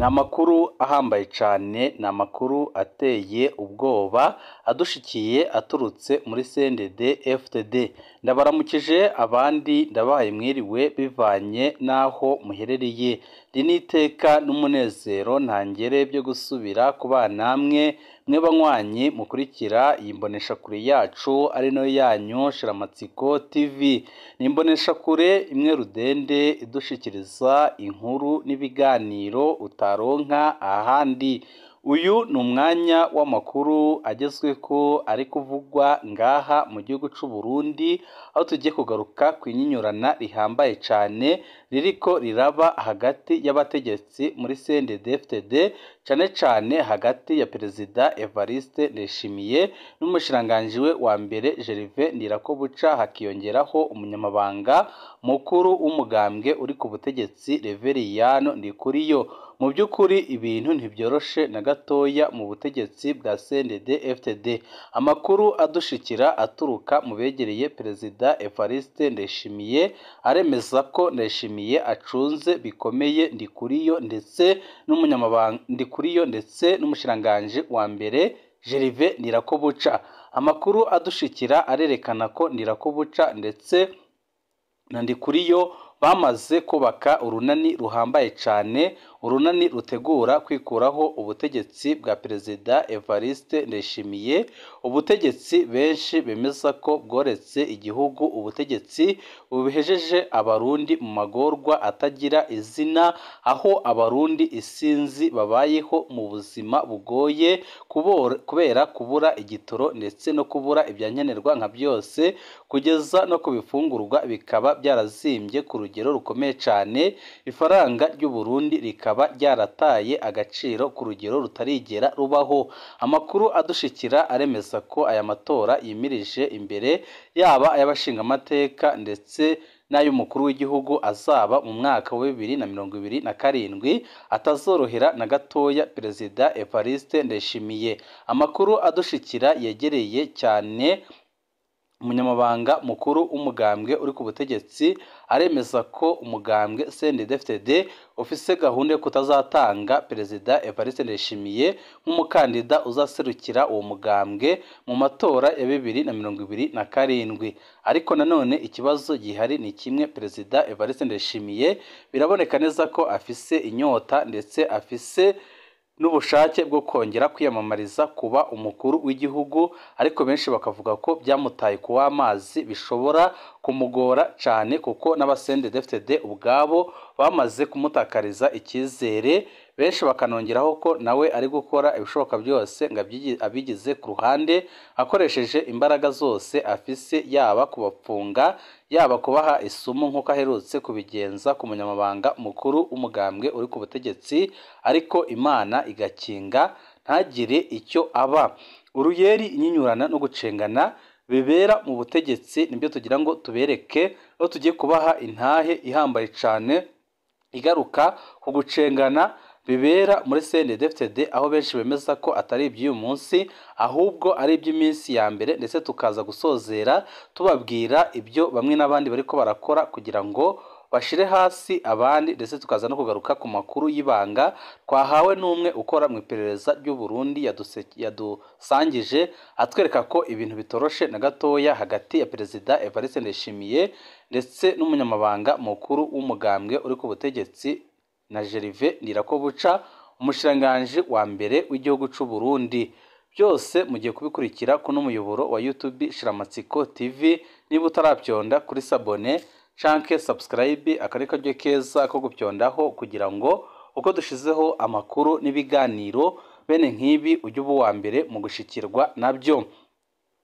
Ni amakuru ahambaye cane, ni amakuru ateye ubwoba adushikiye aturutse muri CNDD FDD. Ndabaramukije abandi ndabahaye mwiriwe bivanye n'aho muherereye. Ndi n'iteka n'umunezero ntangere byo gusubira kubana namwe mwe banywanyi mukurikira iyi mboneshakure yacu ari nayo yanyu Shiramatsiko TV. Ni imboneshakure imwe rudende idushikiriza inkuru n'ibiganiro utaronka ahandi. Uyu ni umwanya w'amakuru agezweko ari kuvugwa ngaha mu gihugu c'u Burundi, aho tugiye kugaruka kw'inyinyurana rihambaye cane ririko riraba hagati y'abategetsi muri CNDD-FDD, cane cane hagati ya Perezida Evariste Ndayishimiye n'umushikiranganji we wa mbere Gervais Ndirakobuca, hakiyongeraho umunyamabanga mukuru w'umugambwe uri ku butegetsi Reveriyano Ndikuriyo. Mu by'ukuri ibintu ntibyoroshe na gatoya mu butegetsi bwa CNDD-FDD. Amakuru adushikira aturuka mu begereye Perezida Evariste Ndayishimiye aremeza ko Ndayishimiye acunze bikomeye Ndikuriyo ndetse n'umunyamabanga Ndikuriyo ndetse n'umushikiranganji wa mbere Gervais Ndirakobuca. Amakuru adushikira arerekana ko Ndirakobuca ndetse na Ndikuriyo bamaze kubaka urunani ruhambaye cane, urunani rutegura kwikuraho ubutegetsi bwa Perezida Evariste Ndayishimiye, ubutegetsi benshi bemeza ko bworetse igihugu, ubutegetsi bubihejeje abarundi mu magorwa atagira izina, aho abarundi isinzi babayeho mu buzima bugoye kubera kubura igitoro ndetse no kubura ibyankenerwa nka byose, kugeza no ku bifungurwa bikaba byarazimbye ku rugero rukomeye cane, ifaranga ry'u Burundi rikaba ryarataye agaciro ku rugero rutarigera rubaho. Amakuru adushikira aremeza ko aya matora yimirije imbere, yaba ay'abashingamateka ndetse n'ay'umukuru w'igihugu azaba mu mwaka wa 2027 atazorohera na gatoya Perezida Evariste Ndayishimiye. Amakuru adushikira yegereye cyane umunyamabanga mukuru w'umugambwe uri ku butegetsi aremeza ko umugambwe CNDD-FDD ufise gahunda yo kutazatanga Perezida Evariste Ndayishimiye nk'umukandida uzaserukira uwo mugambwe mu matora ya 2027. Ariko nanone ikibazo gihari ni kimwe, Perezida Evariste Ndayishimiye biraboneka neza ko afise inyota ndetse afise n'ubushake bwo kongera kwiyamamariza kuba umukuru w'igihugu, ariko benshi bakavuga ko byamutaye kuwa amazi bishobora kumugora cyane, kuko n'aba CNDD-FDD ubwabo bamaze kumutakariza icyizere. Benshi bakanongeraho ko nawe ari gukora ibishoboka byose ngo abigize ku ruhande, akoresheje imbaraga zose afise, yaba kubapfunga, yaba kubaha isumu nk'uko aherutse kubigenza ku munyamabanga mukuru w'umugambwe uri ku butegetsi, ariko Imana igakinga ntagire icyo aba. Uruyeri, inyinyurana no gucengana bibera mu butegetsi nibyo tugira ngo tubereke, aho tugiye kubaha intahe ihambaye cane igaruka ku gucengana bibera muri CNDD-FDD, aho benshi bemeza ko atari iby'uyu munsi ahubwo ari iby'iminsi ya mbere, ndetse tukaza gusozera tubabwira ibyo bamwe n'abandi bariko barakora kugira ngo bashire hasi abandi, ndetse tukaza no kugaruka ku makuru y'ibanga twahawe n'umwe ukora mu iperereza ry'u Burundi yadusangije atwereka ko ibintu bitoroshe na gatoya hagati ya Perezida Evariste Ndayishimiye ndetse n'umunyamabanga mukuru w'umugambwe uri ku butegetsi na Gervais Ndirakobuca, umushikiranganji wa mbere w'igihugu c'u Burundi. Byose mugiye kubikurikira kuno muyoboro wa YouTube Shiramatsiko TV. Niba utarabyonda kuri sabone canke subscribe, akari karyo keza ko gupyondaho kugira ngo uko dushizeho amakuru n'ibiganiro bene nk'ibi ujye uba uwa mbere mu gushikirwa nabyo.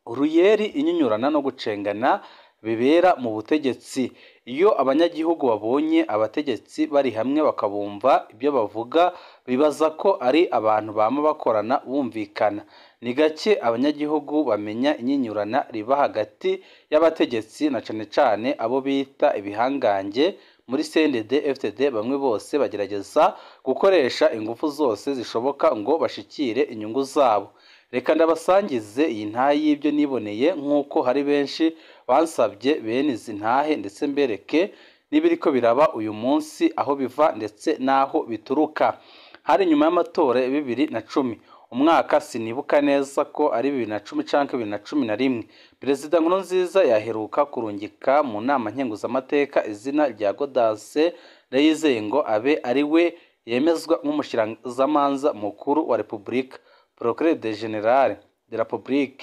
Uruyeri, inyinyurana no gucengana bibera mu butegetsi. Iyo abanyagihugu babonye abategetsi bari hamwe bakabumva ibyo bavuga, bibaza ko ari abantu bama bakorana bumvikana. Ni gake abanyagihugu bamenya inyinyurana riba hagati y'abategetsi na cane cane abo bita ibihangange muri CNDD-FDD. Bamwe bose bagerageza gukoresha ingufu zose zishoboka ngo bashikire inyungu zabo. Reka ndabasangize iyi ntahe y'ibyo niboneye, nk'uko hari benshi bansabye bene izi ntahe, ndetse mbereke n'ibiriko biraba uyu munsi, aho biva ndetse n'aho bituruka. Hari nyuma y'amatora ya 2010, umwaka sinibuka neza ko ari 2010 canke 2011. Perezida Nkurunziza yaheruka kurungika mu nama nkenguzamateka izina rya Gaudence Ndayizeye ngo abe ari we yemezwa nk'umushikirizamanza mukuru wa Repubulika, Procureur General de la République.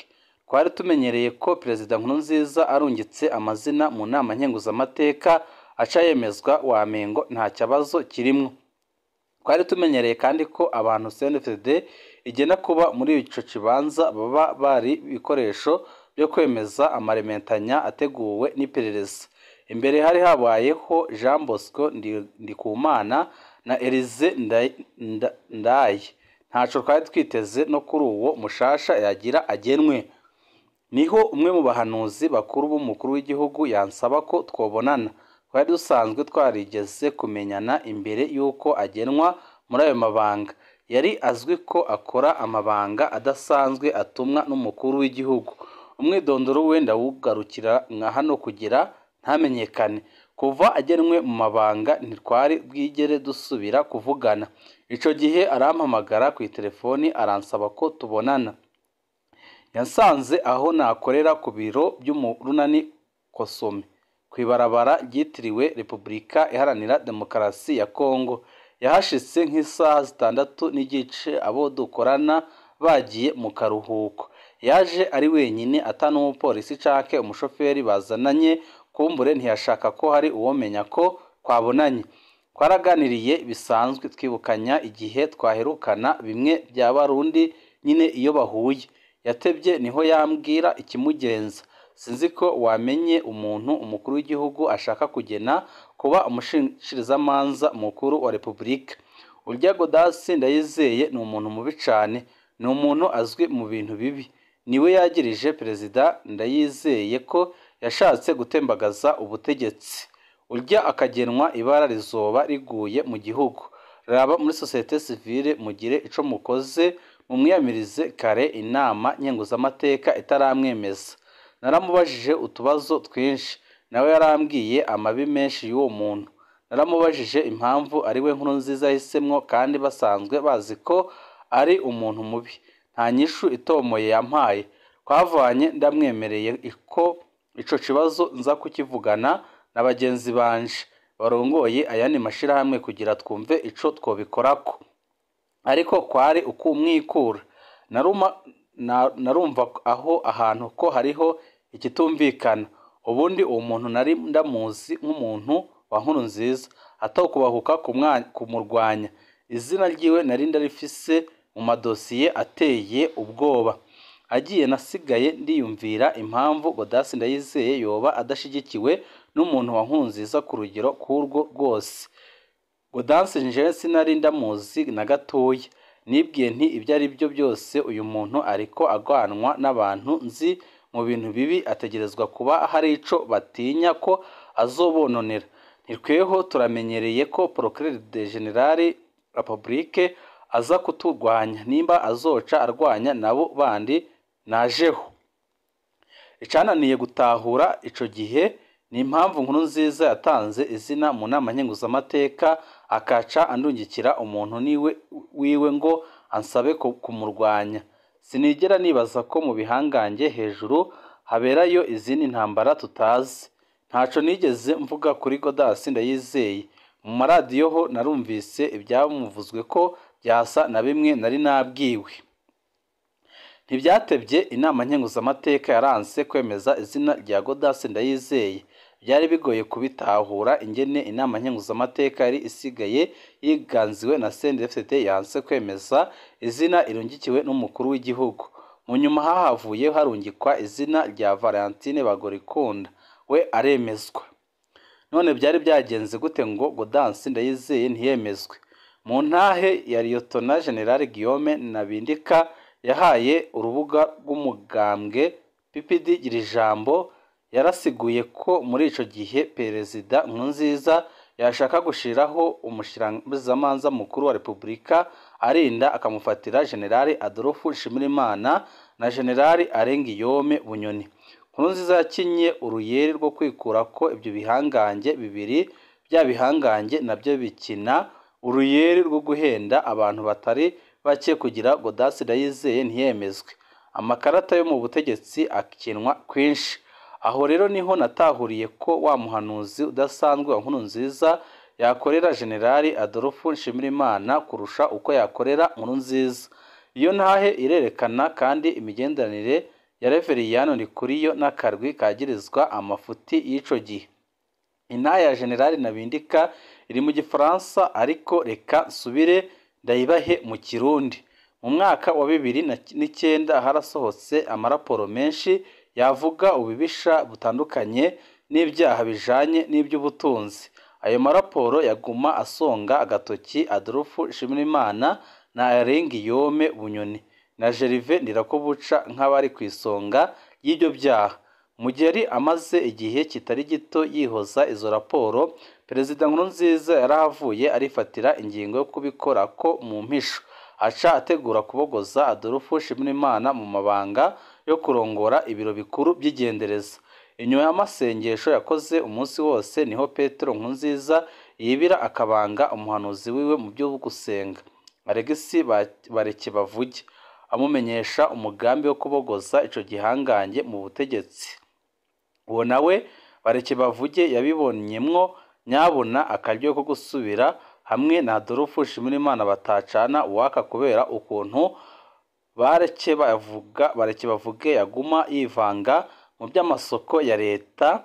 Twari tumenyereye ko Perezida Nkurunziza arungitse amazina mu nama nkenguzamateka aca yemezwa, wamengo nta kibazo kirimwo. Twari tumenyereye kandi ko abantu CNDD-FDD igena kuba muri ico kibanza baba bari ibikoresho byo kwemeza amarementanya ateguwe n'iperereza. Imbere hari habayeho Jean Bosco Ndikumana na Elise Ndaye. Ntaco twari twiteze no kuri uwo mushasha yagira agenwe. Niho umwe mu bahanuzi bakuru b'umukuru w'igihugu yansaba ko twobonana. Twari dusanzwe twarigeze kumenyana imbere y'uko agenwa muri ayo mabanga. Yari azwi ko akora amabanga adasanzwe atumwa n'umukuru w'igihugu. Umwidondoro we ndawugarukira nka hano kugira ntamenyekane. Kuva agenwe mu mabanga ntitwari bwigere dusubira kuvugana. Ico gihe arampamagara kw'itelefoni aransaba ko tubonana. Yansanze aho nakorera ku biro by'umurunani Kosome, kw'ibarabara ryitiriwe Repubulika Iharanira Demokarasi ya Kongo. Yahashitse nk'isaha 6:15 abo dukorana bagiye mu karuhuko. Yaje ari wenyine ata n'umupolisi canke umushoferi bazananye, kumbure ntiyashaka ko hari uwomenya ko twabonanye. Twaraganiriye bisanzwe, twibukanya igihe twaherukana bimwe bya Barundi nyine iyo bahuye. Yatevye niho yambwira ikimugenza. Sinzi ko wamenye umuntu umukuru w'igihugu ashaka kugena kuba umushikirizamanza mukuru wa Repubulika. Urya Gaudence Ndayizeye ni umuntu mubi cane, ni umuntu azwi mu bintu bibi. Niwe yagirije Perezida Ndayizeye ko yashatse gutembagaza ubutegetsi. Urya akagenwa ibara rizoba riguye mu gihugu. Raba muri societe civile mugire ico mukoze, mumwiyamirize kare inama nkenguzamateka itaramwemeza. Naramubajije utubazo twinshi, nawe yarambwiye amabi menshi y'uwo muntu. Naramubajije impamvu ari we Nkurunziza yahisemwo kandi basanzwe bazi ko ari umuntu mubi. Nta nyishu itomoye yampaye. Twavanye ndamwemereye ko ico kibazo nza kukivugana na bagenzi banje barongoye ayandi mashirahamwe kugira twumve ico twobikorako. Ariko kwari ukumwikura. Narumva aho ahantu ko hariho ikitumvikana. Ubundi uwo muntu nari ndamuzi nk'umuntu wa Nkurunziza, atakubahuka kumurwanya. Izina ryiwe nari ndarifise mu madosiye ateye ubwoba. Agiye nasigaye ndiyumvira impamvu Gaudence Ndayizeye yoba adashigikiwe n'umuntu wa Nkurunziza ku rugero k'urwo rwose. Gaudence njewe sinari ndamuzi na gatoya. Nibwiye nti ibyo ari byo byose uyu muntu ariko agwanwa n'abantu nzi mu bintu bibi, ategerezwa kuba hari ico batinya ko azobononera. Ntitweho turamenyereye ko Procureur General Republique aza kuturwanya, nimba azoca arwanya nabo bandi najeho. Icananiye gutahura ico gihe ni impamvu Nkurunziza yatanze izina mu nama nkenguzamateka akaca andungikira umuntu niwe wiwe ngo ansabe kumurwanya. Sinigera nibaza ko mu bihangange hejuru haberayo izindi ntambara tutazi. Ntaco nigeze mvuga kuri Gaudence Ndayizeye. Mu maradiyo ho narumvise ibyamuvuzwe ko byasa na bimwe nari nabwiwe. Ntibyatevye inama nkenguzamateka yaranse kwemeza izina rya Gaudence Ndayizeye. Byari bigoye kubitahura ingene inama nkenguzamateka yari isigaye yiganziwe na CNDD-FDD yanse kwemeza izina irungikiwe n'umukuru w'igihugu. Mu nyuma hahavuye harungikwa izina rya Valentine Bagorikunda, we aremezwa. None byari byagenze gute ngo Gaudence Ndayizeye ntiyemezwe? Mu ntahe ya Liyotona General Guillaume Nabindika yahaye urubuga rw'umugambwe PPD Girijambo, yarasiguye ko muri ico gihe Perezida Nkurunziza yashaka gushiraho umushikirizamanza mukuru wa Repubulika arinda akamufatira General Adolphe Nshimirimana na General Arengiyome Bunyoni. Nkurunziza yakinye uruyeri rwo kwikura ko ibyo bihangange bibiri bya bihangange nabyo bikina uruyeri rwo guhenda abantu batari bake kugira Gaudence Ndayizeye ntiyemezwe. Amakarata yo mu butegetsi akinwa kwinshi. Aho rero niho natahuriye ko wa muhanuzi udasanzwe wa Nkurunziza yakorera Generali Adolphe Nshimirimana kurusha uko yakorera Nkurunziza. Iyo ntahe irerekana kandi imigenderanire ya Reveriyano Ndikuriyo n'akarwi kagirizwa amafuti y'ico gihe. Intahe ya Generali Nabindika iri mu gifaransa, ariko reka nsubire ndayibahe mu kirundi. Mu mwaka wa 2009 harasohotse amaraporo menshi yavuga ububisha butandukanye n'ibyaha bijanye n'iby'ubutunzi. Ayo maraporo yaguma asonga agatoki Adolphe Nshimirimana na Alain Guillaume Bunyoni na Gervais Ndirakobuca nk'abari ku isonga y'ibyo byaha. Mu gihe yari amaze igihe kitari gito yihoza izo raporo, Perezida Nkurunziza yarahavuye arifatira ingingo yo kubikora ko mu mpisho, aca ategura kubogoza Adolphe Nshimirimana mu mabanga yo kurongora ibiro bikuru by'igendereza. Inyuma y'amasengesho yakoze umunsi wose niho Petero Nkurunziza yibira akabanga umuhanuzi wiwe mu byo gusenga, Alexis Barekebavuge, amumenyesha umugambi wo kubogoza ico gihangange mu butegetsi. Uwo nawe Barekebavuge yabibonyemwo nyabuna akaryo ko gusubira hamwe na Adolphe Nshimirimana batacana uwaka kubera ukuntu Barekebavuge yaguma yivanga mu by'amasoko ya leta.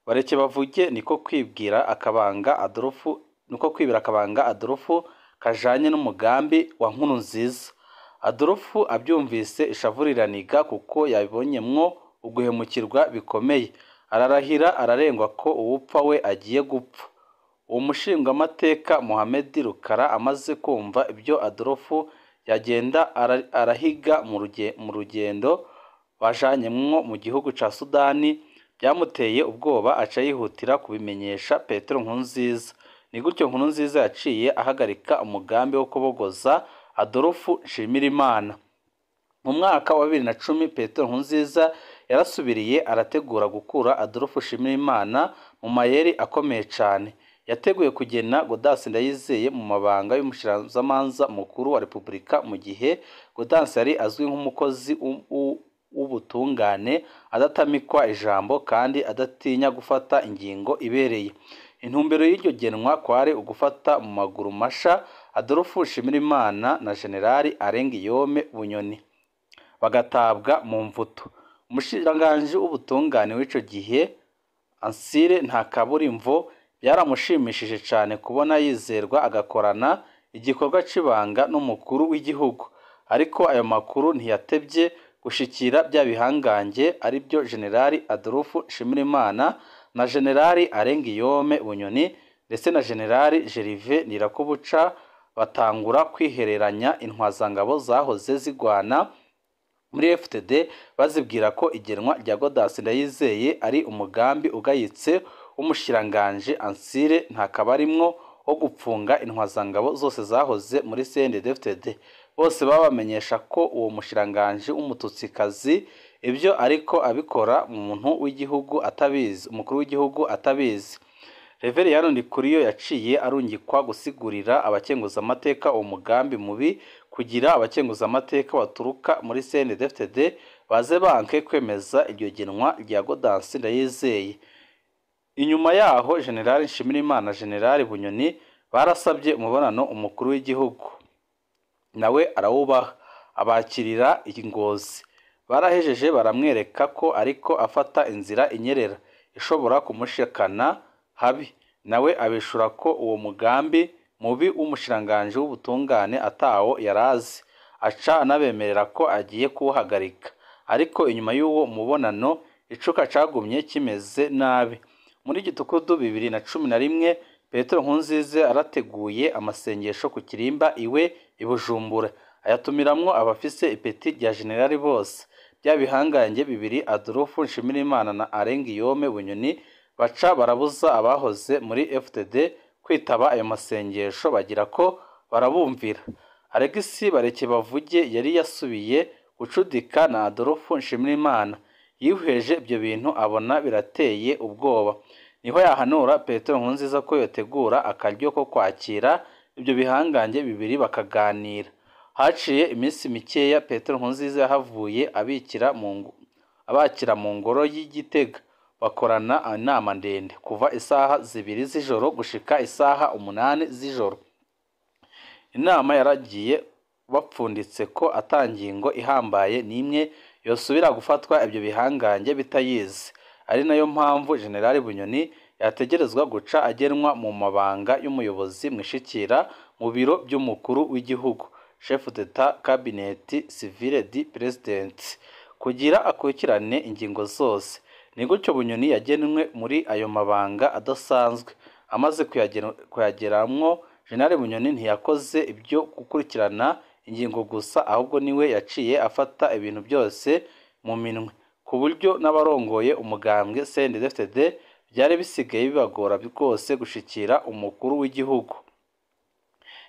Barekebavuge niko kwibwira akabanga Adolphe, niko kwibira akabanga Adolphe kajanye n'umugambi wa Nkurunziza. Adolphe abyumvise ishavu riraniga kuko yabibonyemwo uguhemukirwa bikomeye, ararahira ararengwa ko uwupfa we agiye gupfa. Uwo mushingamateka Mohamed Rukara amaze kumva ibyo Adolphe yagenda arahiga mu rugendo bajanyemwo mu gihugu ca Sudani, byamuteye ubwoba aca yihutira kubimenyesha Petero Nkurunziza. Ni gutyo Nkurunziza yaciye ahagarika umugambi wo kubogoza Adolphe Nshimirimana. Mu mwaka wa 2010 Petero Nkurunziza yarasubiriye arategura gukura Adolphe Nshimirimana mu mayeri akomeye cane. Yateguye kugena Gaudence Ndayizeye mu mabanga y'umushikirizamanza mukuru wa Repubulika, mu gihe Gaudence yari azwi nk'umukozi w'ubutungane adatamikwa ijambo kandi adatinya gufata ingingo ibereye. Intumbero y'iryo genwa kwari ugufata mu maguru masha Adolphe Nshimirimana na Generali Alain Guillaume Bunyoni bagatabwa mu mvuto. Umushikiranganji w'ubutungane w'ico gihe Ansire Ntakaburimvo byaramushimishije cane kubona yizerwa agakorana igikorwa c'ibanga n'umukuru w'igihugu, ariko ayo makuru ntiyatevye gushikira bya bihangange aribyo Generali Adolphe Nshimirimana na Generali Alain Guillaume Bunyoni ndetse na Generali Gervais Ndirakobuca, batangura kwihereranya intwazangabo zahoze zigwana muri FTD bazibwira ko igenwa rya Gaudence Ndayizeye ari umugambi ugayitse w'umushikiranganje Ansire Ntakabarimwo wo gupfunga intwazangabo zose zahoze muri CNDD-FDD. Bose babamenyesha ko uwo mushikiranganje w'umututsikazi ibyo ariko abikora umuntu w'igihugu atabizi, umukuru w'igihugu atabizi. Reveriyano Ndikuriyo yaciye arungikwa gusigurira abakenguzamateka uwo mugambi mubi kugira abakenguzamateka baturuka muri CNDD-FDD baze banke kwemeza iryo genwa rya Gaudence Ndayizeye. Inyuma yaho Generali Nshimirimana na Generali Bunyoni barasabye umubonano umukuru w'igihugu, nawe arawubaha abakirira ingozi. Barahejeje baramwereka ko ariko afata inzira inyerera ishobora kumushikana habi, nawe abishura ko uwo mugambi mubi w'umushikiranganje w'ubutungane atawo yarazi, aca anabemerera ko agiye kuwuhagarika. Ariko inyuma y'uwo mubonano icuka cagumye kimeze nabi. Muri Gitukudu 2011 Petero Nkurunziza arateguye amasengesho ku kirimba iwe i Bujumbura, ayatumiramwo abafise ipeti rya generali bose. Bya bihangange bibiri Adolphe Nshimirimana na Alain Guillaume Bunyoni baca barabuza abahoze muri FDD kwitaba ayo masengesho bagira ko barabumvira. Alexis Barekebavuge yari yasubiye gucudika na Adolphe Nshimirimana, yihweje ibyo bintu abona birateye ubwoba. Niho yahanura Petero Nkurunziza ko yotegura akaryo ko kwakira ibyo bihangange bibiri bakaganira. Haciye iminsi mikeya Petero Nkurunziza yahavuye abakira mu ngoro y'Igitega, bakorana inama ndende kuva isaha 2 z'ijoro gushika isaha 8 z'ijoro. Inama yaragiye bapfunditse ko atangingo ihambaye n'imwe yosubira gufatwa ibyo bihangange bitayizi, ari nayo mpamvu General Bunyoni yategerezwa guca agenwa mu mabanga y'umuyobozi mwishikira mu biro by'umukuru w'igihugu, chef d'état cabinet civil du president, kugira akurikirane ingingo zose. Ni gutyo Bunyoni yagenwe muri ayo mabanga adasanzwe. Amaze kuyageramwo, General Bunyoni ntiyakoze ibyo gukurikirana ingingo gusa, ahubwo niwe yaciye afata ibintu byose mu minwe, ku buryo n'abarongoye umugambwe CNDD-FDD byari bisigaye bibagora rwose gushikira umukuru w'igihugu.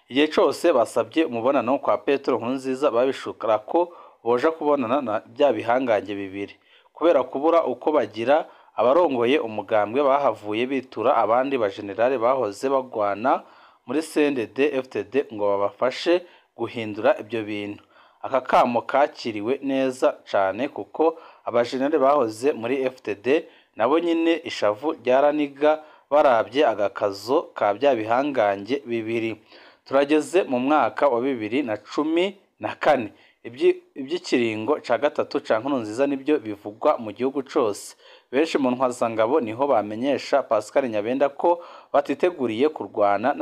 Igihe cose basabye umubonano kwa Petero Nkurunziza babishukara ko boja kubonana na bya bihangange bibiri. Kubera kubura uko bagira, abarongoye umugambwe bahavuye bitura abandi bajenerali bahoze bagwana muri CNDD-FDD ngo babafashe guhindura ibyo bintu. Aka kamo kakiriwe neza cane kuko abajenerali bahoze muri FDD nabo nyine ishavu ryaraniga barabye agakazo ka bya bihangange bibiri. Turageze mu mwaka wa 2014. Iby'ikiringo ca gatatu ca Nkurunziza nibyo bivugwa mu gihugu cose. Benshi mu ntwazangabo niho bamenyesha Pascal Nyabenda ko batiteguriye kurwana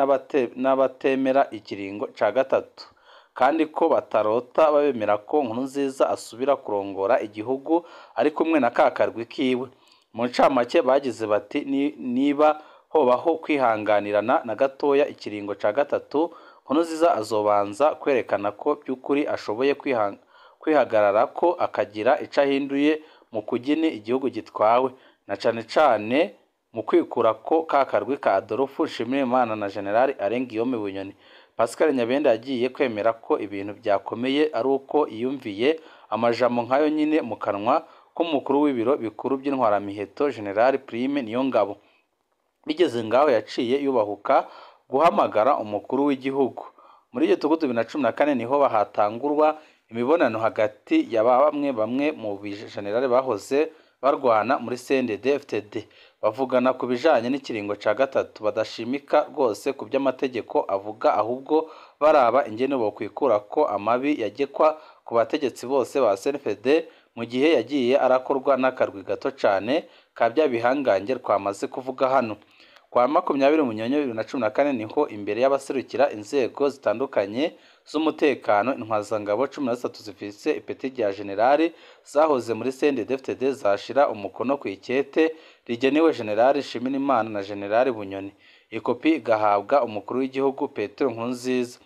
n'abatemera ikiringo ca gatatu, kandi ko batarota babemera ko Nkurunziza asubira kurongora igihugu ari kumwe na kakarwi kiwe. Mu ncamake bagize bati niba hobaho kwihanganirana na gatoya ikiringo ca gatatu, Nkurunziza azobanza kwerekana ko by'ukuri ashoboye kwihagarara ko akagira ico ahinduye mu kugini igihugu gitwawe, na cane cane mu kwikura ko kakarwi ka Adolphe Nshimirimana na General Alain Guillaume Bunyoni. Pascal Nyabenda yagiye kwemera ko ibintu byakomeye ari uko yiyumviye amajambo nkayo nyine mu kanwa k'umukuru w'ibiro bikuru by'intwaramiheto General Prime Niyongabo. Bigeze ngaho yaciye yubahuka guhamagara umukuru w'igihugu. Muri Gitugutu 2014 niho bahatangurwa imibonano hagati ya bamwe mu bijenerali bahoze barwana muri CNDD-FDD, bavugana ku bijanye n'ikiringo ca gatatu, badashimika rwose ku by'amategeko avuga, ahubwo baraba ingene bokwikura ko amabi yagekwa ku bategetsi bose ba CNDD mu gihe yagiye arakorwa n'akarwi gato cane ka bya bihangange twamaze kuvuga hano. Kwa 20 Munyonyo 2014 niho imbere y'abaserukira inzego zitandukanye z'umutekano intwazangabo 13 zifise ipeti rya generali zahoze muri CNDD-FDD zashira umukono ku ikete rigenewe General Nshimirimana na General Bunyoni. Ikopi igahabwa umukuru w'igihugu Petero Nkurunziza.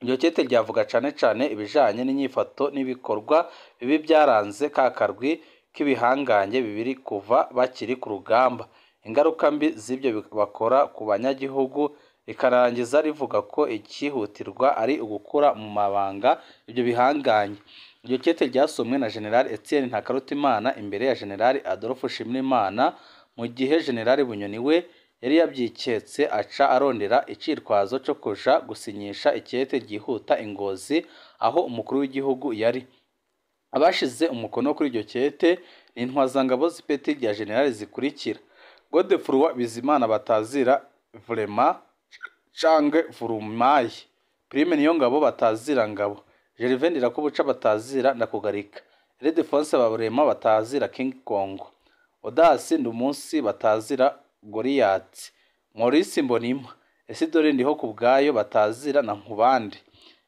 Iryo kete ryavuga cane cane ibijanye n'inyifato n'ibikorwa bibi byaranze kakarwi k'ibihangange bibiri kuva bakiri ku rugamba, ingaruka mbi z'ibyo bakora ku banyagihugu, rikarangiza rivuga ko ikihutirwa ari ugukura mu mabanga ibyo bihangange. Iryo kete ryasomwe na General Etienne Ntakarutimana imbere ya General Adolphe Nshimirimana, mu gihe General Bunyoni we yari yabyiketse aca arondera icitwazo cyo kuja gusinyisha ikete ryihuta Ingozi aho umukuru w'igihugu yari. Abashize umukono kuri iryo kete ni intwazangabo z'ipeti rya general zikurikira: Godefroid Bizimana batazira Vrema cange Vurumayi, Prime Niyongabo batazira Ngabo, Gervais Ndirakobuca batazira Ndakugarika, Ildefonse Baburema batazira King Kong, Odasi Ndumunsi batazira Goliath, Maurice Mbonimpa, Isidore Ndihokubwayo batazira na Nkubande,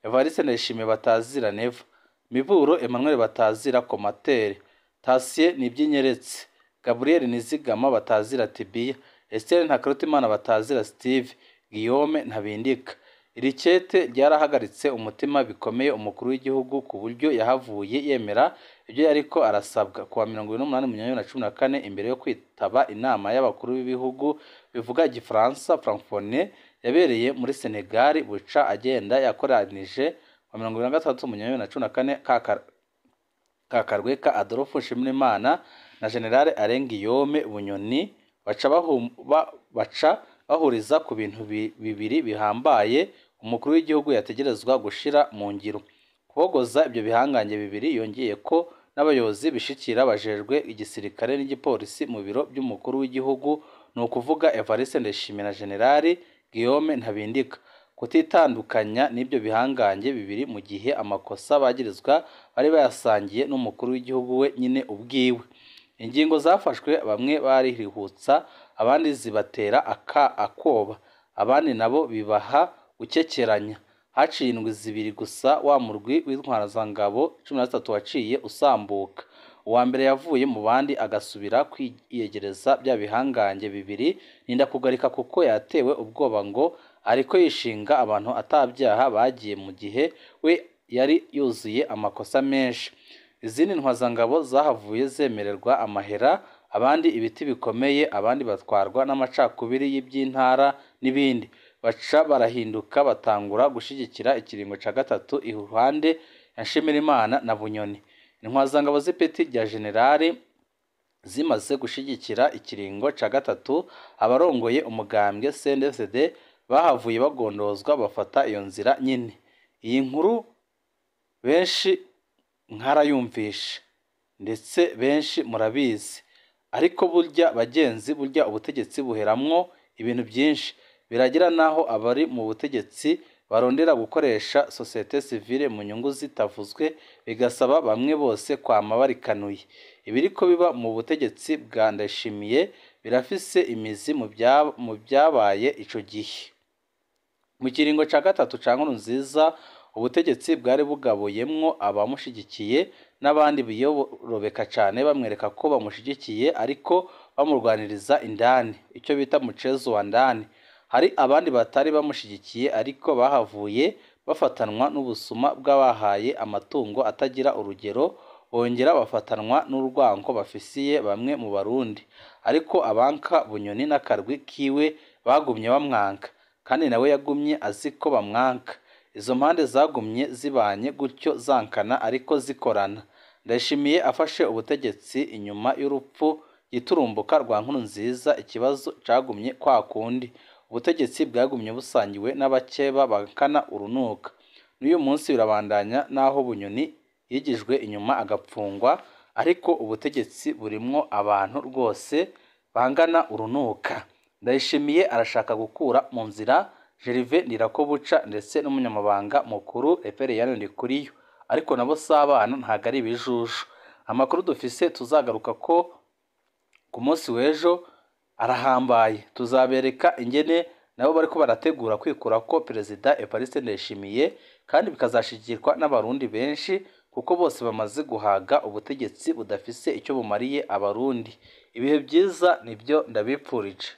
Evariste Ndayishimiye batazira Neva, Miburo Emmanuel batazira Komatere, Tasie Nibyinyeretse, Gabriel Nizigama batazira Tibiya, Esther Ntakarutimana batazira Steve, Guillaume Ntabindika. Iri kete ryarahagaritse umutima bikomeye umukuru w'igihugu ku buryo yahavuye yemera ibyo yariko arasabwa. Kuwa 28 Munyonyo 2014 imbere yo kwitaba inama y'abakuru b'ibihugu bivuga igifaransa Francophonie yabereye muri Senegal, buca agenda yakoranije wa 23 Munyonyo 2014 kakarwe ka Adolphe Nshimirimana na General Alain Guillaume Bunyoni, baca bahuriza ku bintu bibiri bihambaye umukuru w'igihugu yategerezwa gushira mu ngiro: kubogoza ibyo bihangange bibiri. Yongeye ko n'abayobozi bishikira bajejwe igisirikare n'igipolisi mu biro by'umukuru w'igihugu, ni ukuvuga Evariste Ndayishimiye na Generali Guillaume Ntabindika, kutitandukanya n'ibyo bihangange bibiri mu gihe amakosa bagirizwa bari bayasangiye n'umukuru w'igihugu we nyine ubwiwe. Ingingo zafashwe bamwe barihutsa, abandi zibatera akoba, abandi nabo bibaha gukekeranya. Haciye indwi 2 gusa wa murwi w'intwarazangabo 13 waciye usambuka. Uwa mbere yavuye mu bandi agasubira kwiyegereza bya bihangange bibiri nindakugarika, kuko yatewe ubwoba ngo ariko yishinga abantu atabyaha bagiye mu gihe we yari yuzuye amakosa menshi. Izindi ntwazangabo zahavuye zemererwa amahera, abandi ibiti bikomeye, abandi batwarwa n'amacakubiri y'iby'intara n'ibindi. Baca barahinduka batangura gushigikira ikiringo ca gatatu iruhande ya Nshimirimana na Bunyoni. Intwazangabo z'ipeti rya generali zimaze gushigikira ikiringo ca gatatu, abarongoye umugambwe CNDD-FDD bahavuye bagondozwa bafata iyo nzira nyine. Iyi nkuru benshi nkarayumvishe, ndetse benshi murabizi, ariko burya bagenzi, burya ubutegetsi buheramwo ibintu byinshi. Biragira naho abari mu butegetsi barondera gukoresha société civile mu nyungu zitavuzwe, bigasaba bamwe bose kwama barikanuye. Ibiriko biba mu butegetsi bwa Ndayishimiye birafise imizi mu byabaye ico gihe. Mu kiringo ca gatatu ca Nkurunziza, ubutegetsi bwari bugabuyemwo abamushigikiye n'abandi biyorobeka cane bamwereka ko bamushigikiye ariko bamurwaniriza indani, icyo bita muchezo wa ndani. Hari abandi batari bamushigikiye ariko bahavuye bafatanwa n'ubusuma bw'abahaye amatungo atagira urugero, bongera bafatanwa n'urwango bafisiye bamwe mu Barundi. Ariko abanka Bunyoni n'akarwi kiwe bagumye bamwanka, kandi nawe yagumye azi ko bamwanka. Izo mpande zagumye zibanye gutyo zankana ariko zikorana. Ndayishimiye afashe ubutegetsi inyuma y'urupfu giturumbuka rwa Nkurunziza, ikibazo cagumye kwa kundi. Ubutegetsi bwagumye busangiwe n'abakeba bankana urunuka. N'uyu munsi birabandanya naho Bunyoni yigijwe inyuma agapfungwa, ariko ubutegetsi burimwo abantu rwose bangana urunuka. Ndayishimiye arashaka gukura mu nzira Gervais Ndirakobuca ndetse n'umunyamabanga mukuru Reverien Ndikuriyo, ariko nabo si abana, ntago ari ibijuju. Amakuru dufise tuzagaruka ko ku munsi w'ejo arahambaye, tuzabereka ingene nabo bariko barategura kwikura ko Perezida Evariste Ndayishimiye, kandi bikazashigikirwa n'abarundi benshi kuko bose bamaze guhaga ubutegetsi budafise icyo bumariye abarundi. Ibihe byiza nibyo ndabipfurije.